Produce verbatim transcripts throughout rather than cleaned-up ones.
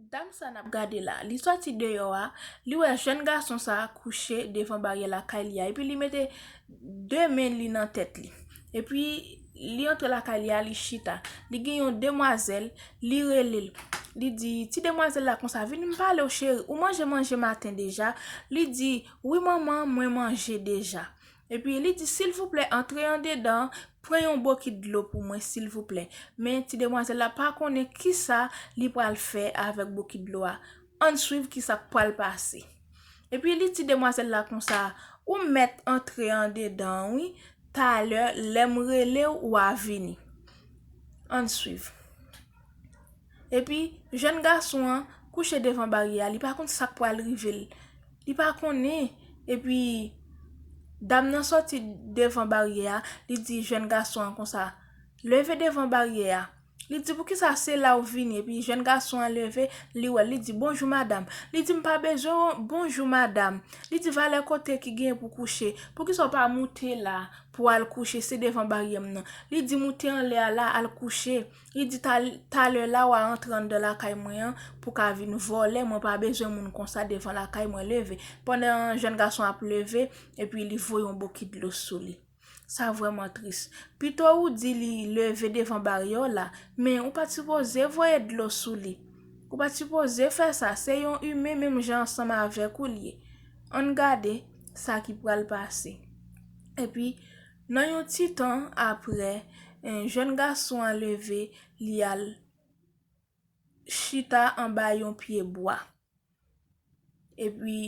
Dam sa n ap gade la, li sòti deyò a, li wè jèn gason sa kouche devan baryè lakay li a, epi li mete de men li nan tèt li. Epi li antre lakay li a, li chita. Li gen yon demwazèl, li rele l. Li di, ti demwazèl la konsa, vin m pale w cheri, ou manje manje maten deja? Li di, wi manman, mwen manje deja. Epi li di, silvouplè, antre andedan, pran yon bokit dlo pou mwen, silvouplè. Men ti demwazèl la pa konnen kisa li pral fè avèk bokit dlo a. Ann swiv kisa k pral pase. Epi li di demwazèl la konsa, ou mèt antre andedan, wi, talè, lè m rele w, w a vini. Ann swiv. Epi, jèn gason an kouche devan baryè a, li pa konn sa k pral rive l. Li pa konnen. Epi, dam nan sòti devan baryè a, li di jèn gason an konsa, leve devan baryè a. Li di, poukisa se la ou vini? Epi, jèn gason an leve, li wè l, li di, bonjou madam. Li di, m pa bezwen bonjou madam. Li di, valè kote ki gen pou kouche. Poukisa w pa moute la pou al kouche? Se devan baryè m nan. Li di, moute anlè a la, al kouche. Li di, talè la w a antre anndan lakay mwen an pou ka vin vòlè, mwen pa bezwen moun konsa devan lakay mwen, leve. Pandan jèn gason ap leve, epi li voye yon bokit dlo sou li. Sa vrèman tris. Pito ou di li leve devan baryè w la, men ou pa t sipoze voye dlo sou li. Ou pa t sipoze fè sa, se yon imen menm jan ansanm avèk ou l ye. Ann gade sa ki pral pase. Epi, nan yon ti tan apre, jèn gason an leve, li al chita anba yon pye bwa. Epi,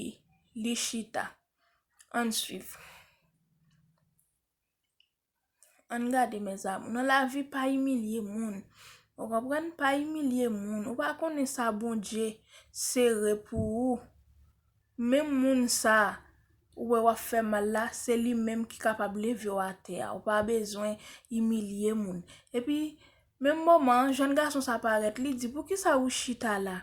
li chita. Ann swiv. Ann gade, mezanmi. Nan lavi, pa imilye moun. Ou konprann? Pa imilye moun. Ou pa konnen sa Bondye sere pou ou. Menm moun sa ou wè w ap fè mal la, se li menm ki kapab leve w atè a. Ou pa bezwen imilye moun. Epi, menm moman an, jèn gason sa parèt, li di, poukisa ou chita la?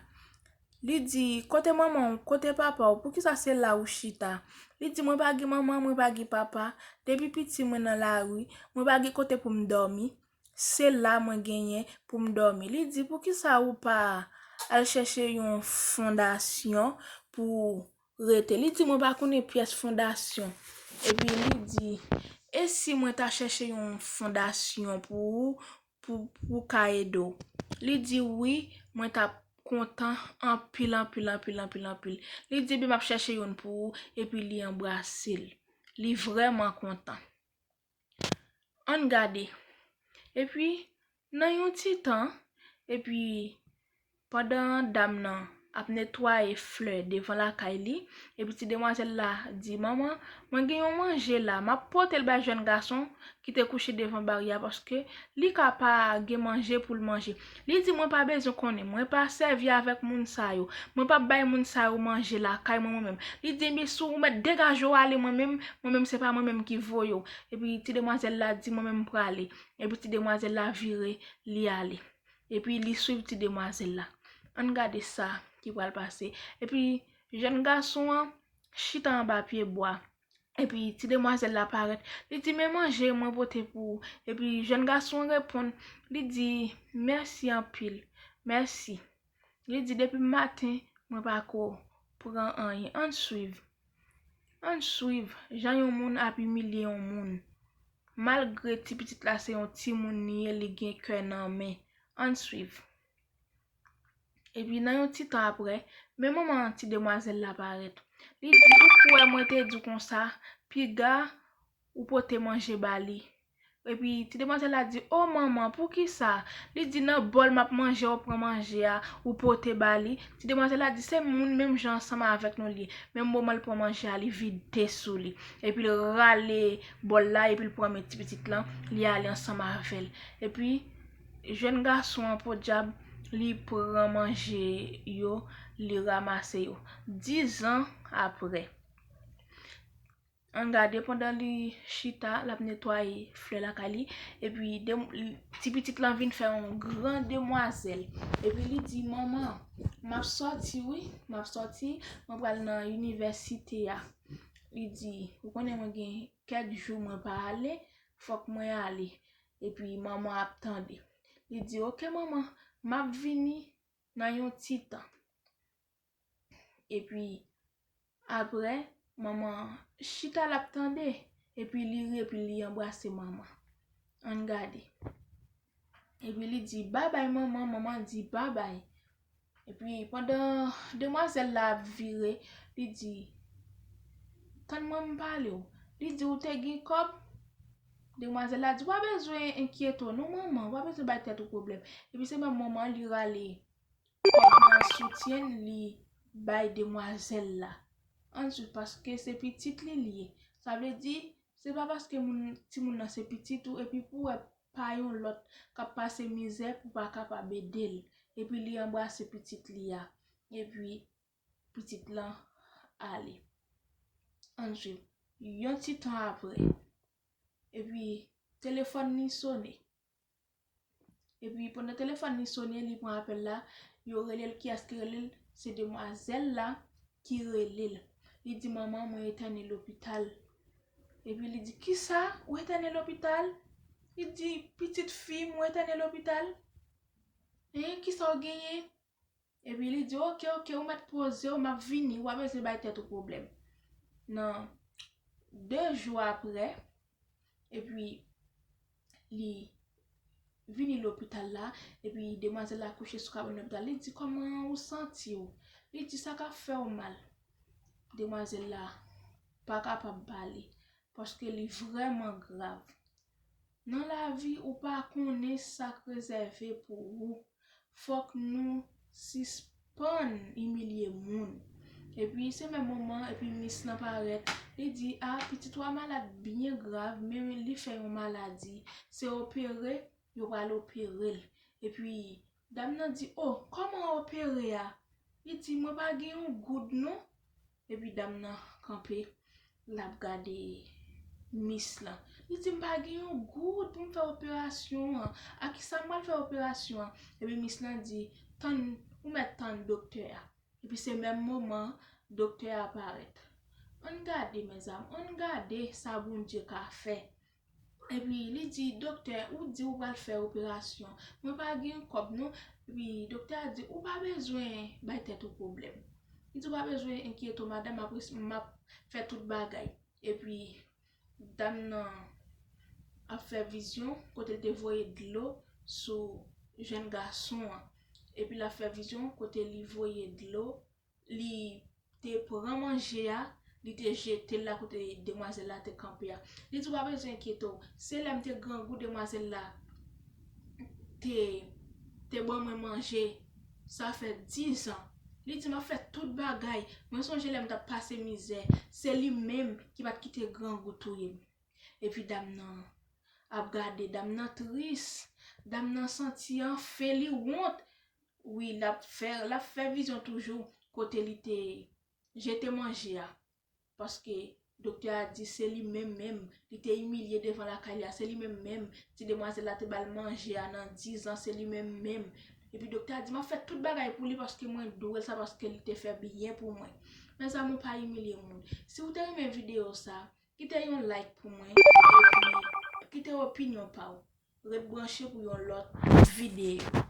Li di, kote manman w, kote papa w, poukisa se la ou chita? Li di, mwen pa gen manman, mwen pa gen papa. Depi piti mwen nan lari, mwen pa gen kote pou m dòmi. Se la mwen genyen pou m dòmi. Li di, poukisa ou pa al chèche yon fondasyon pou rete? Li di, mwen pa konnen pyès fondasyon. Epi li di, e si mwen ta chèche yon fondasyon pou ou, pou, pou ka ede w? Li di, wi, mwen t ap kontan anpil, anpil, anpil, anpil, anpil. Li di, ebyen, m ap chèche youn pou ou, epi li anbrase l. Li vrèman kontan. Ann gade. Epi, nan yon ti tan, epi, pandan dam nan ap netwaye flè devan lakay li, epi ti demwazèl la di, manman, mwen gen yon manje la, m ap pote l bay jèn gason ki te kouche devan baryè a, paske li ka pa gen manje pou l manje. Li di, mwen pa bezwen konnen, mwen pa sèvi avèk moun sa yo. Mwen p ap bay moun sa yo manje lakay mwen, mwen menm. Li di, ebyen, si w mèt degaje w ale, mwen menm, mwen menm, se pa mwen menm ki voye w. Epi ti demwazèl la di, mwen menm, m prale. Epi ti demwazèl la vire, li ale. Epi li swiv ti demwazèl la. Ann gade sa ki pral pase. Epi jèn gason an chita anba pye bwa. Epi ti demwazèl la parèt. Li di, men manje mwen pote pou ou. Epi jèn gason an reponn, li di, mèsi anpil. Mèsi. Li di, depi maten, mwen pa ko pran anyen. Ann swiv. Ann swiv jan yon moun ap imilye yon moun. Malgre ti pitit la se yon timoun li ye, li gen kè nan men. Ann swiv. Epi nan yon ti tan apre, men manman ti demwazèl la parèt. Li di, ou kwè mwen te di w konsa, piga ou pote manje ba li. Epi ti demwazèl la di, o manman, poukisa? Li di, nan bòl m ap manje, ou pran manje a, ou pote ba li. Ti demwazèl la di, se moun menm jan ansanm avèk nou li ye. Menm moman l pran manje a, li vide sou li. Epi l rale bòl la, epi l pran men ti pitit lan, li ale ansanm avè l. Epi, jèn gason an, podyab, li pran manje yo, li ranmase yo. Dizan apre, ann gade, pandan li chita, l ap netwaye flè lakay li, epi de, ti pitit lan vin fè yon gran demwazèl. Epi li di, manman, m ap sòti, wi, m ap sòti, mwen pral nan inivèsite a. Li di, ou konnen mwen gen kèk jou mwen pa ale, fòk mwen ale. Epi manman ap tande. Li di, oke manman, m ap vini nan yon ti tan. Epi apre, manman chita l ap tande. Epi li ri, epi li anbrase manman. Ann gade. Epi li di, "Babay, manman." Manman di, "Babay." Epi pandan demwazèl la ap vire, li di, "Tann mwen m pale w." Li di, "Ou te gen kòb?" Demwazèl la di, "Ou pa bezwen enkyete w non, manman. Ou pa bezwen bay tèt ou pwoblèm." Epi se menm moman li rale kòb nan soutyen l, li bay demwazèl la. Answit, paske se pitit li l ye. Sa vle di, se pa paske moun, timoun nan se pitit ou, epi pou w wè pa yon lòt k ap pase mizè pou w pa kapab ede l. Epi li anbrase pitit li a. Epi pitit lan ale. Answit, yon ti tan apre, epi telefòn li sone. Epi pandan telefòn li sone, li pran apèl la, yo rele l, kiyès ki rele l? Se demwazèl la ki rele l. Li di, "Manman, mwen etène lopital." Epi li di, "Kisa? Ou etène lopital?" Li di, "Pitit fi m, ou etène lopital? Hein, kisa w genyen?" Epi li di, "Oke, oke, ou mèt poze w, m ap vini, ou pa bezwen bay tèt ou pwoblèm." Nan de jou apre, epi li vini lopital la, epi demwazèl la kouche sou kabann lopital. Li di, "Kòman ou santi w?" Li di, "Sa k ap fè w mal?" Demwazèl la pa kapab pale, paske li vrèman grav. Nan lavi, ou pa konnen sa k rezève pou ou. Fòk nou sispann imilye moun. Epi se menm moman, epi mis lan parèt. Li di, "A, pitit ou a malad byen grav, men li fè yon maladi. Se opere, yo pral opere l." Epi dam nan di, "O, kòman opere a?" Li di, "Mwen pa gen yon goud non." Epi dam nan kanpe, l ap gade mis lan. Li di, "M pa gen yon goud pou m fè operasyon an. A kisa m pral fè operasyon an?" Epi mis lan di, "Tann, ou mèt tann doktè a." Epi se menm moman, doktè a parèt. Ann gade, mezanmi, ann gade sa Bondye ka fè. Epi li di, "Doktè, ou di ou pral fè operasyon. Mwen pa gen kòb non." Epi doktè a di, "Ou pa bezwen bay tèt ou pwoblèm." Li di, "Ou pa bezwen enkyete w, madanm, apre m ap fè tout bagay." Epi dam nan ap fè vizyon kote l te voye dlo sou jèn gason an. Epi l ap fè vizyon kote li voye dlo, li te pran manje a, li te jete l la kote demwazèl la te kanpe a. Li di, "Ou pa bezwen enkyete w. Se lè m te grangou demwazèl la te, te ban mwen manje, sa fè diz an." Li di, "M ap fè tout bagay. Mwen sonje lè m t ap pase mizè. Se li menm ki pa t kite grangou touye m." Epi dam nan ap gade, dam nan tris, dam nan santi anfen, li wont. Wi, l ap fè, l ap fè vizyon toujou kote li te jete manje a. Paske doktè a di se li menm menm, li te imilye devan lakay li a, se li menm menm, ti demwazèl la te ba l manje a nan diz an, se li menm menm. Epi doktè a di, "M ap fè tout bagay pou li paske mwen dwe l sa, paske li te fè byen pou mwen." Mezanmi, ou pa imilye moun. Si w te renmen videyo sa, kite yon like pou mwen, epi kite opinyon pa w. Ret branche pou yon lòt videyo.